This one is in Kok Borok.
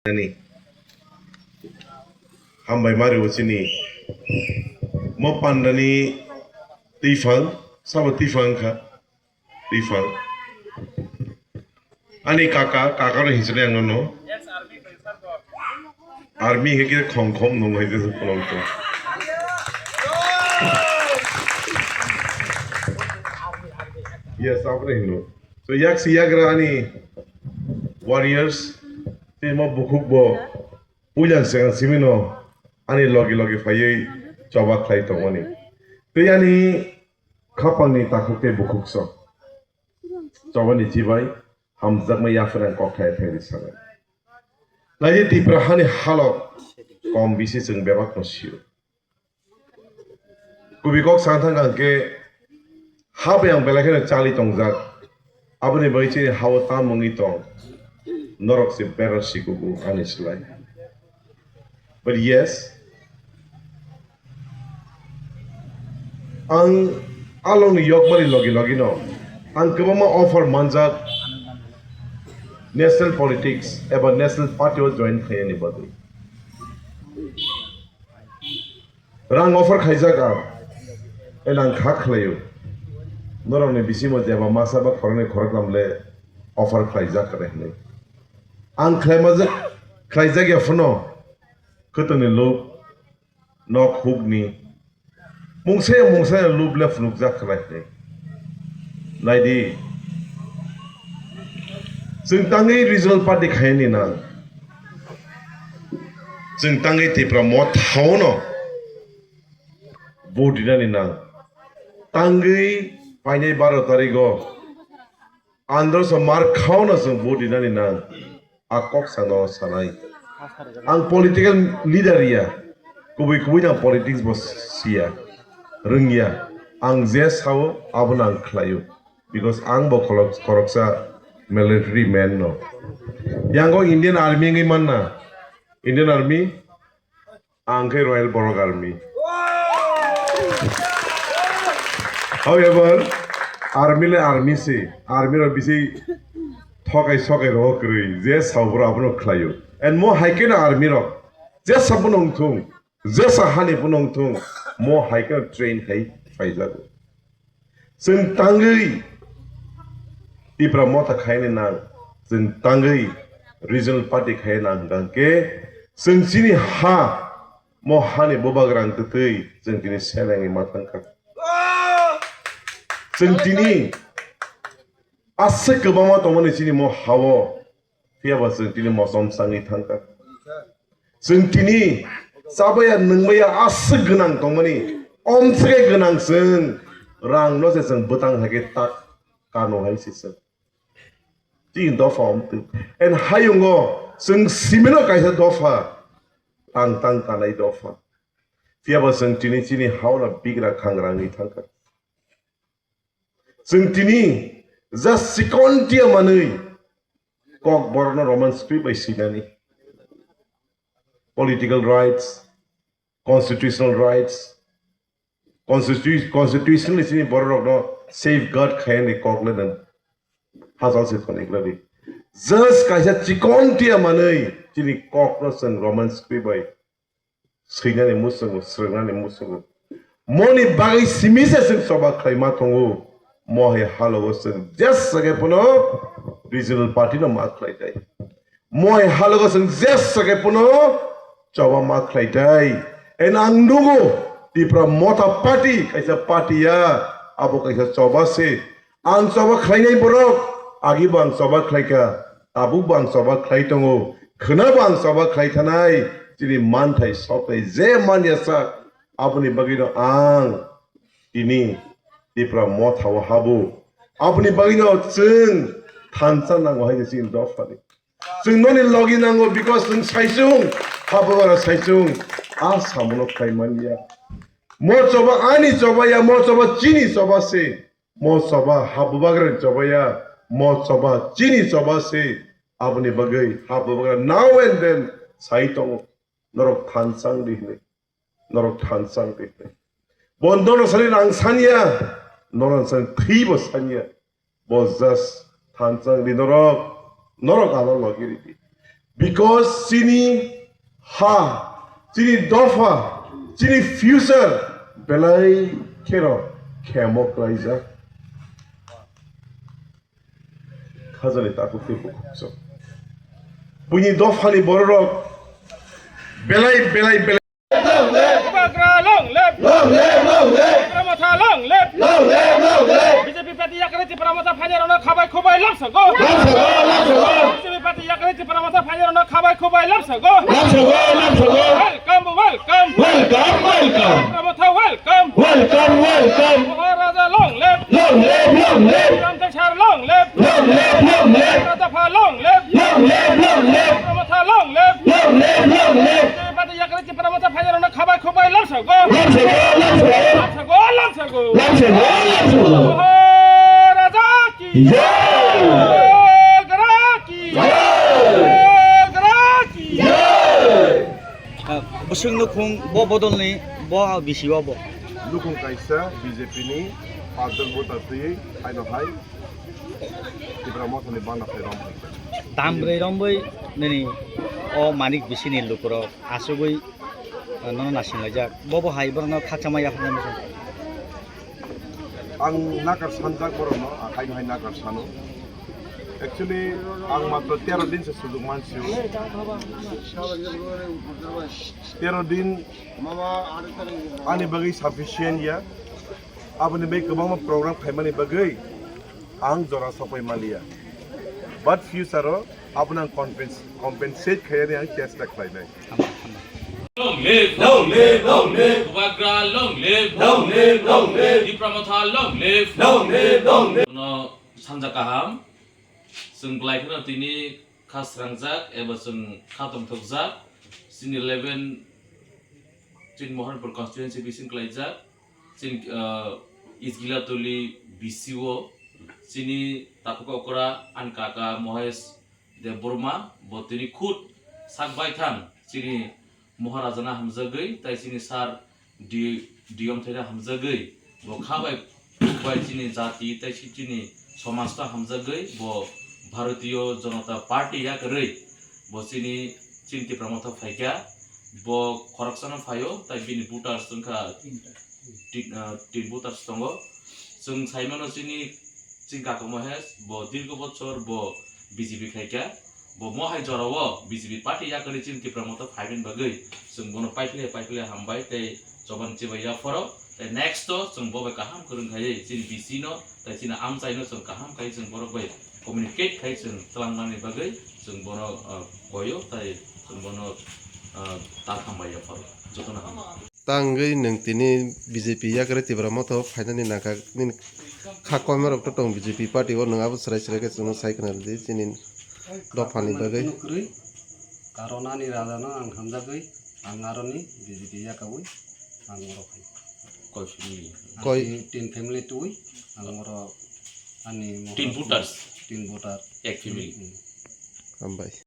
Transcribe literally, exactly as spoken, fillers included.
Ani. Hambai mari o chini. Mo pandani twiphang, sabo twiphang kha. Twiphang. Ani kaka, kaka no hinsre ang no. Army he khe khong khom nung hai je khulong to. Yes, apre hino. So yak si yak ra ani warriors. Timo bukhuk bo. Puila swkang simi no ani logi logi phaiwi choba khlai tongmani. Tei ani khapangni takhuk tei bukhuk so. Chobani chibai hamjakma yaphang kokthai thengri sanai. Naidi Tipra hani halok kom bisi chwng bebak no sio. Kubui kok sang thang khe ha bai ang belai kheno chali tongjak. Aboni bagwi chini ha-o tam wngwi tong. Norok se better sikugo ani slai. But yes, ang along ni yokmani logi logi no ang kwbangma offer manjak national politics eba national party o join khaiyani bagwi. Rang offer khaijak ang, eno ang kha khlaio. Norokni bisingo jeba masa ba khoroknwi khoroknam le offer khlaijak kare hinwi. Ang khlaima je, khlaijak ya phano, khwtwngni lob, nok hukni, mungsa ya mungsa ya lob le phunukjak kare hinwi. Naidi, chwng tangwi regional party khaini nang. Chwng tangwi Tipra Motha-o no vote rinani nang. Tangwi painai baro tarigo androso mar khao no chwng vote rinani nang. A kok sano sanai. Ang political leader ya. Kubui kubui ang politics bo siya. Rwngya. Ang je sao abono ang khlaio. Because ang bo khorok-, khoroksa military man no. Yango Indian Army wngwi manna. Indian Army, ang khe Royal Borok Army. However, army le army se, army rok bisi thokai sokai rok kwrwi, je sao boro abono khlaio. And mo hai khe no army rok, je sabo nong thung, jesa hani phano wng thung, mo hai khe train khai phaijago. Chwng tangwi Tipra Motha khaina nang, chwng tangwi regional party khaina nang hwnkhe chwng chini ha, mo hani bubagra wng twtwi chwng tini selengwi ma thangkha. Chwng tini aswk kwbangma tongmani chini mo ha-o, phiya ba chwng tini mosom sangwi thangkha. Chwng tini chabaya nwngbaya aswk gwnang tongmani, omswk gwnang chwng rang no se chwng bwtang hai khe tak kano hai se chwng. Chini dopha omtwi. And hayungo chwng simino kaisa dopha, tang tang kanai dopha. Phiya ba chwng tini chini ha-o no bigra khangrangwi thangkha. Chwng tini just chikontia manwi kok borokno Roman script bai swinani. Political rights, constitutional rights, constitu-, constitution ni sini borok rokno safeguard khaini kok le nang hachal se thoni gladi. Just kaisa chikontia manwi chini kok no chwng Roman script bai swinani muchungo, swrwngnani muchungo. Moni bagwi simi se chwng choba khlaima tongo. Mo hai halogo chwng jesa khe phano regional party no ma khlai tai. Mo hai halogo chwng jesa khe phano choba ma khlai tai. And ang nugo Tipra Motha Party kaisa party ya, abo kaisa choba se. Ang choba khlainai borok, agi bo ang choba khlaikha, tabuk bo ang choba khlai tongo, khwna bo ang choba khlai thanai, chini manthai sokthai je manya sak, aboni bagwino ang tini Tipra Motha-o habu. Aboni bagwino chwng thansa nango hai chini dophani. Chwng noni logi nango because chwng saichung, habubara saichung, a samono khlai manya. Mo choba ani choba ya, mo choba chini choba se. Mo choba ha bubagrani choba ya, mo choba chini choba se. Aboni bagwi ha bubagra now and then sai tongo, norok thansang di hinwi, norok thansang di hinwi. Bo norok sani rang sanya, norok sani thwi bo sanya. Bo just thansang di norok, norok ano logi ridi. Because chini ha, chini dopha, chini future belai kheno khemo klaijak. Khajani takhuk tei bukhuk chwng. Buini dophani bororok belai belai belai. Bubagra long live! Long live, long live! Tipra Motha long live! Long live, long live! B J P party yakari Tipra Motha phainairokno khabai khubai lamsago! Lamsago, lamsago! B J P party yakari Tipra Motha phainairokno khabai khubai lamsago! Lamsago, lamsago! Welcome, welcome! Welcome, welcome! Tipra Motha welcome! Welcome, welcome! Maharaja long live! Long live, long live! Ramthai sir long live! Long live, long live! Raja Pha long live! Long live, long live! Tipra Motha long live! Long live, long live! Tipra Motha yakari Tipra Motha phainairokno khabai khubai lamsago! Lamsago, lamsago! Lamsago, lamsago! Lamsago, lamsago! Maharaja ki! Jai! Bubagra ki! Jai! Bubagra ki! Jai! Ah, bwswk nukhung bo bodolni bo bisi o bo. Nukhung kaisa B J P ni pajak voter twi aino hai Tipra Mothani bana phai rom hai. Dam rwi rombwi nini o manik bisini lukurok asugwi, ah, nono nasinglajak. Bobo hai borokno khakchangma yapharnai masa. Ang nakar sanjak borokno, ang haino hai nakar sano. Actually, ang matro tero din se sujuk mansio. Tero din ani bagwi sufficient ya. Aboni bagwi kwbangma program khaimani bagwi ang jora sokpai maliya. But future o abono ang compens-, compensate khaiyani ang chesta khlainai. Long live, long live, long live. Bubagra long live, long live, long live. Tipra Motha long live, long live, long live. No sanja kaham. Chwng belai kheno tini kha srangjak eba chwng kha tongthokjak. Chini eleven chini Mohanpur constituency bising klaijak. Chini, ah, Isgilatuli B C O chini takhuk okra ani kaka Mohesh Debbarma bo tini khud sak baithang chini Maharajana hamjagwi, tai chini sir D-, D M thaina hamjagwi, bo kha bai, bai chini jati tai si chini somaj ta hamjagwi, bo Bharatiya Janata Party yakarwi, bo chini, chini Tipra Motha phaikha, bo khoroksano phaio, tai bini voters wngkha tin, ah, tin voters tongo. Chwng saimano chini Chini kaka Mohesh, bo dirgo bochor bo B J P khaikha, bo mohai jorao B J P party yakarwi chini Tipra Motha phaimani bagwi chwng bono paiphlai paiphlai hambai tei choban chibai yaphoro, tei next o chwng bo bai kaham kwrwng khaiwi chini B C no tei chini amchaino chwng kaham khai chwng borok bai communicate khai chwng twlangmani bagwi chwng bono, ah, koyo tei chwng bono, ah, tal hambai yaphoro jotono hambai. Tangwi nwng tini B J P yakarwi Tipra Motha o phainani nangkha nini kha koimarok to tong B J P party o, nwng abo chwrai chwrai khe chwngno sai khna rwdi chini dophani bagwi. Kwrwi, karon ani rajano ang hamjagwi ang aroni B J P yakaui ang oro phai. Koi family? Ang koi? Tin, tin family twi ang oro ani tin voters? Tin voter. Ek family. Hmm. Hambai.